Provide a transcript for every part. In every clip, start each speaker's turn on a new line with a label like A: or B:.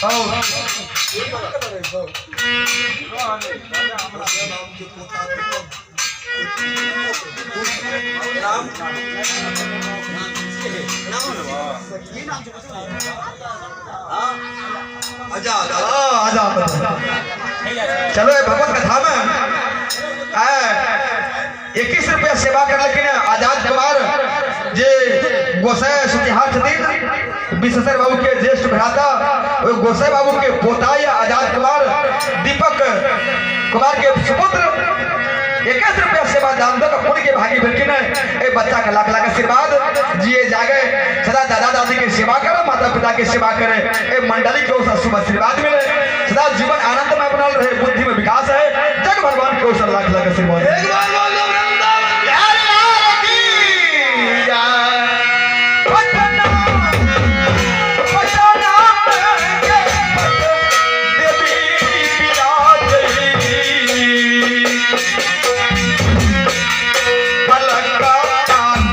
A: और
B: आजाद।
A: हाँ, आजाद। चलो ये भगवत कथा में 21 रुपया सेवा कर लेकिन आजाद कुमार जे गोसाई सुतिहार छथिन, विशेषर बाबू के ज्येष्ठ भ्राता, ओहि गोसाई बाबू के पोता या आजाद कुमार दीपक कुमार के सुपुत्र 21 रुपया सेवा दान दऽ कऽ पुण्य के भागी भेलखिन। एहि बच्चा के लाख लाख आशीर्वाद, जिए जागे, सदा दादा दादी के सेवा करे, माता पिता के सेवा करे। ए मंडली के ओर से शुभ आशीर्वाद मिले, सदा जीवन आनंदमय बनल रहे, बुद्धि में विकास है। जग भगवान के ओर से लाख लाख आशीर्वाद।
B: एक बार बोलो वृंदावन
A: बिहारी लाल की जय। पटना, पटना के देवी विराजई, कलकत्ता दिया।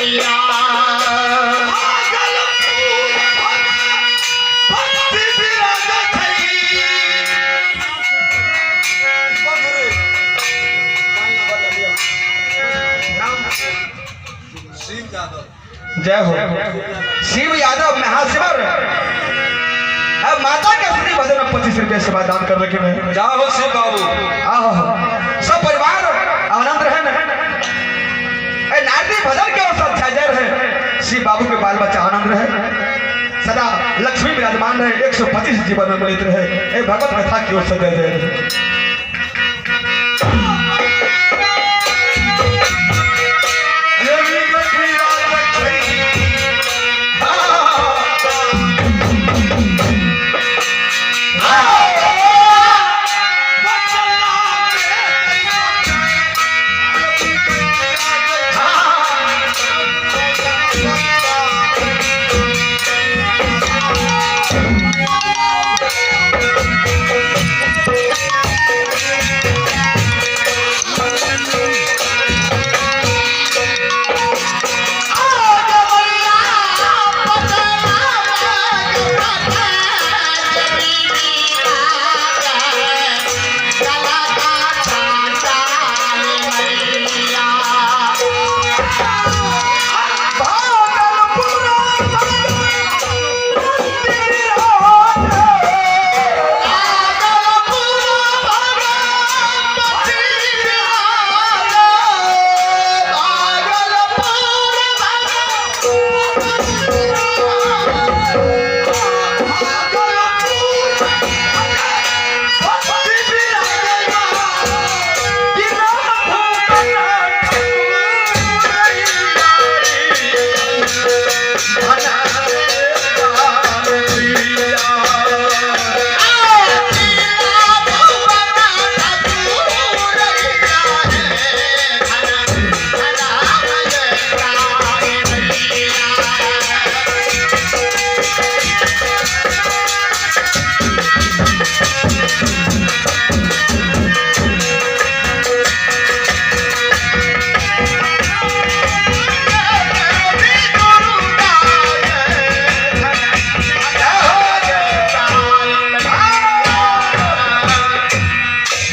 B: मैया। शिव यादव।
A: जय हो। शिव यादव महाशिवर अब माता के श्री भजन में 25 रुपये सेवा दान कर रखे हैं।
B: जय हो शिव बाबू।
A: आहो, सब परिवार आनंद रहे न। ए नारदी भजन के अवसर छाजर रहे, शिव बाबू के बाल बच्चा आनंद रहे, सदा लक्ष्मी विराजमान रहे, 125 जीवन में मिलित रहे। ए भगवत कथा की ओर से जय जय रहे।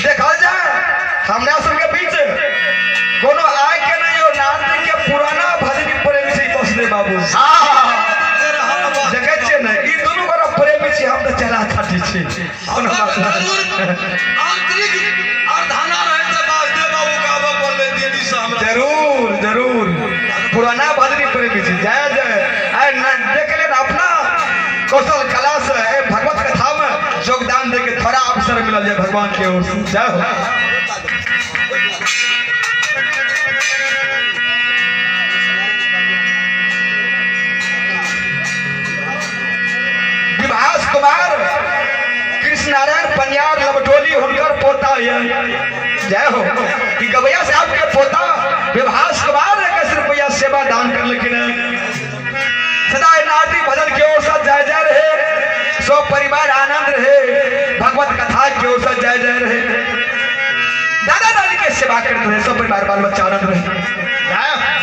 A: देखल जाए हमरा सबके बीच कोनो आय के नहीं और नारदी के पुराना भजनी प्रेमी छी वसुदेव बाबू। देखै छियै ने, ई दुनू गोरा प्रेमी छी, हम तऽ चेला छाटी छी, कोनो बात नहि।
B: जरूर आंतरिक अर्धाना रहे तऽ वासुदेव बाबू के आबऽ पड़लै दिल्ली से हमरा।
A: जरूर जरूर, पुराना भजनी प्रेमी छी। जय जय। आइ देख ले अपना कौशल कला से ए भगवत कथा में योगदान दे के थोड़ा अवसर मिलल है भगवान के ओर से। जय हो। विभास कुमार कृष्ण नारायण पनियार लबटोली, हुनकर पोता पोता ये जय हो कि गवैया साहब के पोता विभास कुमार 21 रुपया सेवा दान कर लेकिन सदा नाटी भजन के ओर से जय जय रहे, सो परिवार आनंद रहे, भगवत कथा के ओर से जय जय रहे, दादा दादी के सेवा करते रहे, सब परिवार बाल बच्चा आनंद रहे।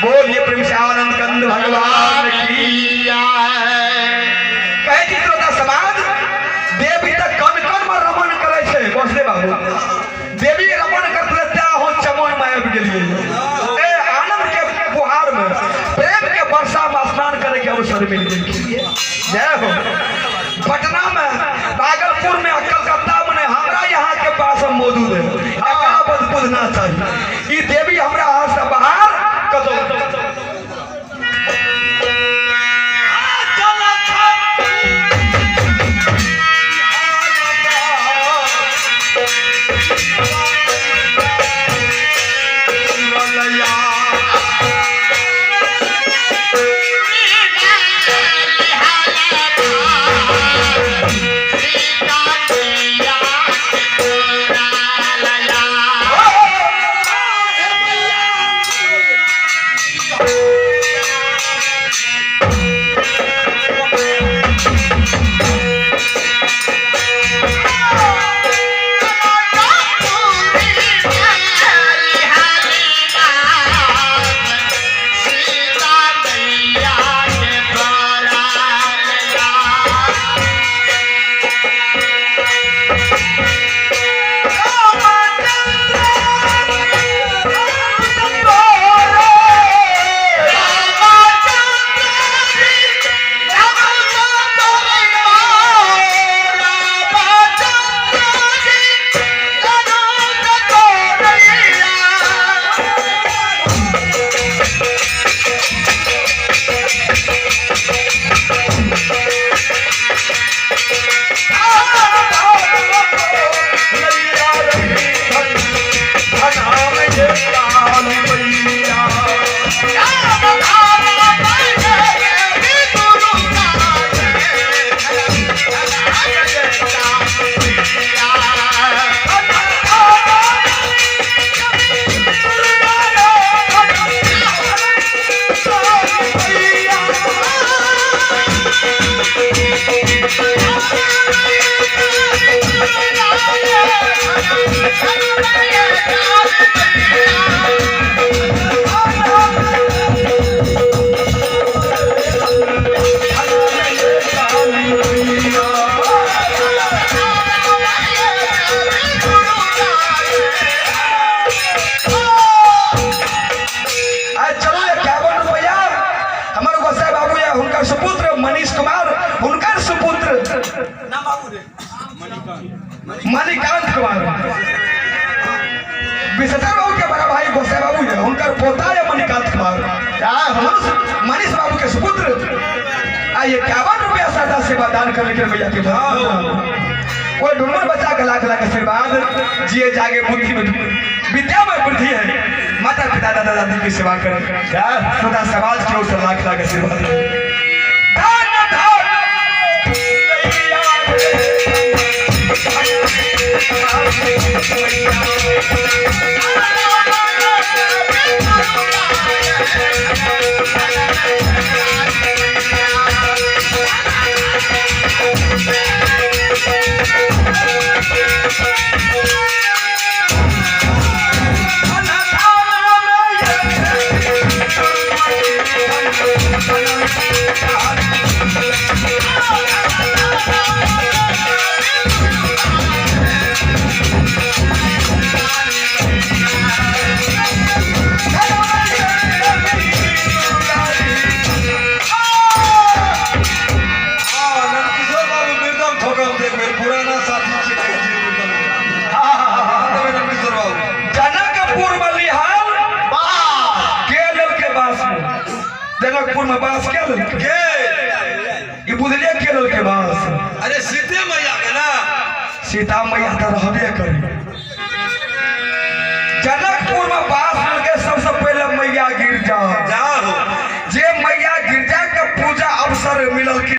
A: बोलिए प्रेम से आनंद कंद भगवान की। कहे छी श्रोता समाज, देवी तक कन कन में रमन करे छे, बसदे बाबू देवी रमन करते रहे, त्या हो चमन में आबि गेलिए। ए आनंद के फुहार में प्रेम के वर्षा में स्नान करे के अवसर मिल गेल। जय हो। पटना में, भागलपुर में, कलकत्ता में हमरा यहाँ के पास मौजूद है, एकरा बद बुझना चाहिए ई देवी हमरा हाथ से बाहर कतौ। चलो 51 रुपया हमारे गोसाई बाबू या हुनकर सुपुत्र मनीष कुमार, हुनकर सुपुत्र मणिकांत कुमार, विशेषर बाबू के बड़ा भाई गोसाई बाबू है, हुनकर पोता है मणिकांत कुमार, मनीष बाबू के सुपुत्र। आइए 51 रुपया सादा सेवा दान करने के भैया के कोई ढूंढ बच्चा के लाख लाख आशीर्वाद, जिए जागे बुद्धि में विद्या में वृद्धि है, माता पिता दादा दादी की सेवा करें, सदा समाज की ओर से लाख लाख आशीर्वाद। धन धन जनकपुर में बास के के बुझलिए के के बास।
B: अरे सीते मैया के ना,
A: सीता मैया तो रहबे करी। जनकपुर में बास के सबसे पहले मैया गिरजा, जे मैया गिरजा के पूजा अवसर मिलल।